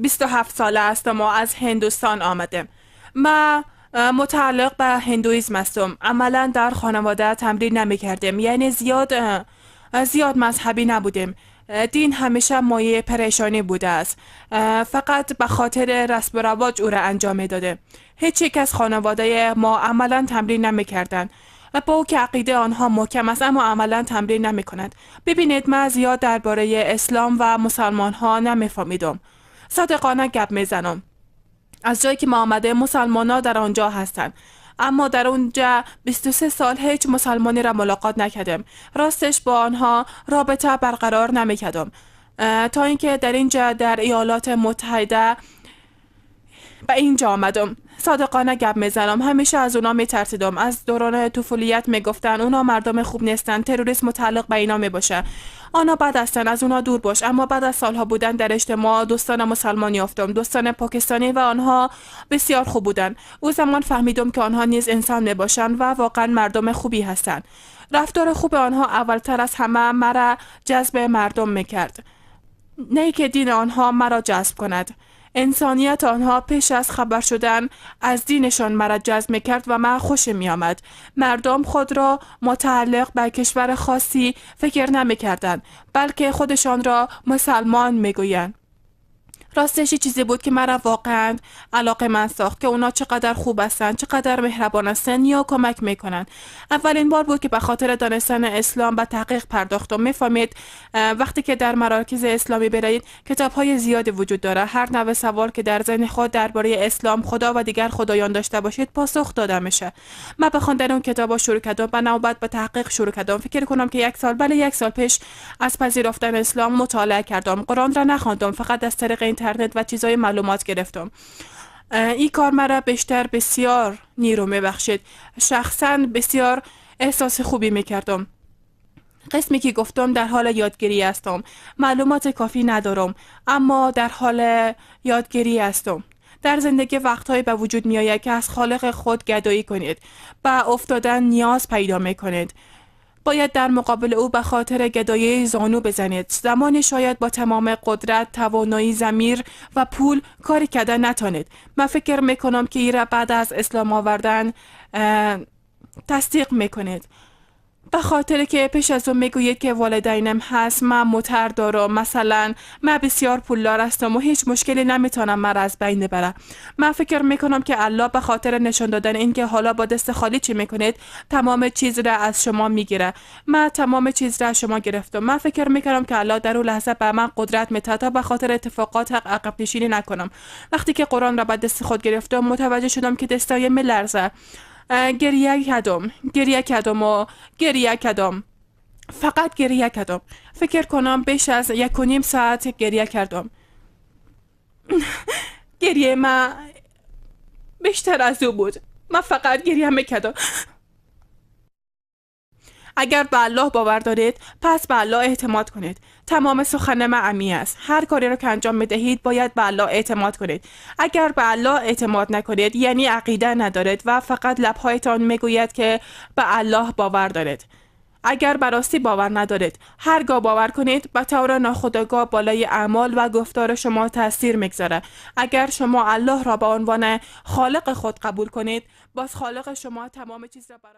27 ساله هستم و از هندوستان آمدم. ما متعلق به هندویزم هستم. عملا در خانواده تمرین نمی کردیم، یعنی زیاد مذهبی نبودیم. دین همیشه مایه پریشانی بوده است. فقط به خاطر رسم و رواج او را انجام میداده. هیچ یک از خانواده ما عملا تمرین نمی کردن. با او که عقیده آنها محکم است، اما عملا تمرین نمی کند. ببینید، من زیاد درباره اسلام و مسلمان ها نمیفهمیدم. صادقانه گپ میزنم. از جایی که ما آمده، مسلمان ها در آنجا هستند، اما در اونجا 23 سال هیچ مسلمانی را ملاقات نکردم. راستش با آنها رابطه برقرار نمیکردم تا اینکه در اینجا در ایالات متحده به اینجا آمدم. صادقانه گپ میزنم، همیشه از اونا میترسیدم. از دوران طفولیت میگفتن اونا مردم خوب نیستن، تروریسم متعلق به اینا میباشه، آنها بد هستن، از اونا دور باش. اما بعد از سالها بودن در اجتماع، دوستان مسلمان یافتم، دوستان پاکستانی، و آنها بسیار خوب بودن. او زمان فهمیدم که آنها نیز انسان میباشند و واقعا مردم خوبی هستند. رفتار خوب آنها اولتر از همه مرا جذب مردم میکرد، نه که دین آنها مرا جذب کند. انسانیت آنها پیش از خبر شدن از دینشان مرا جذب میکرد و من خوشم میآمد. مردم خود را متعلق به کشور خاصی فکر نمیکردند، بلکه خودشان را مسلمان میگویند. راستش چیزی بود که مرا واقعا علاقه من ساخت که اونا چقدر خوب هستن، چقدر مهربان هستن یا کمک میکنن. اولین بار بود که به خاطر دانستن اسلام به تحقیق پرداختم. میفهمید، وقتی که در مراکز اسلامی برایید، کتاب های زیادی وجود داره. هر نوع سوال که در ذهن خود درباره اسلام، خدا و دیگر خدایان داشته باشید، پاسخ داده میشه. من به خواندن اون کتاب شروع کردم و نوبت به تحقیق شروع کردم. فکر کنم که یک سال، بله، یک سال پیش از پذیرفتن اسلام مطالعه کردم. قرآن را نخواندم، فقط از طریق اینترنت و چیزای معلومات گرفتم. این کار مرا بیشتر بسیار نیرو میبخشید. شخصا بسیار احساس خوبی میکردم. قسمی که گفتم، در حال یادگیری هستم. معلومات کافی ندارم، اما در حال یادگیری هستم. در زندگی وقتهایی به وجود می آید که از خالق خود گدایی کنید. به افتادن نیاز پیدا می کنید. باید در مقابل او به خاطر گدایی زانو بزنید. زمانی شاید با تمام قدرت، توانایی، ضمیر و پول کاری کردن نتانید. من فکر میکنم که ایره بعد از اسلام آوردن تصدیق میکنید، به خاطر که پیش از اون میگویید که والدینم هست، من موتر دارم، مثلا من بسیار پولدار هستم و هیچ مشکلی نمیتونم مرا از بین ببره. من فکر میکنم که الله به خاطر نشان دادن اینکه حالا با دست خالی چی میکنید، تمام چیز را از شما میگیره. من تمام چیز را از شما گرفتم. من فکر میکنم که الله در اون لحظه به من قدرت میده تا به خاطر اتفاقات حق عقب نشینی نکنم. وقتی که قرآن را به دست خود گرفتم، متوجه شدم که دستایم میلرزه. گریه کردم، گریه کردم و گریه کردم، فقط گریه کردم. فکر کنم بیش از 1.5 ساعت گریه کردم. گریه من بیشتر از او بود. من فقط گریه میکردم. اگر به الله باور دارید، پس به الله اعتماد کنید. تمام سخن من امی است. هر کاری را که انجام میدهید، باید به الله اعتماد کنید. اگر به الله اعتماد نکنید، یعنی عقیده ندارید و فقط لبهایتان میگوید که به الله باور دارید. اگر براستی باور ندارید، هرگاه باور کنید، به طور ناخودآگاه بالای اعمال و گفتار شما تاثیر میگذاره. اگر شما الله را به عنوان خالق خود قبول کنید، باز خالق شما تمام چیز را برای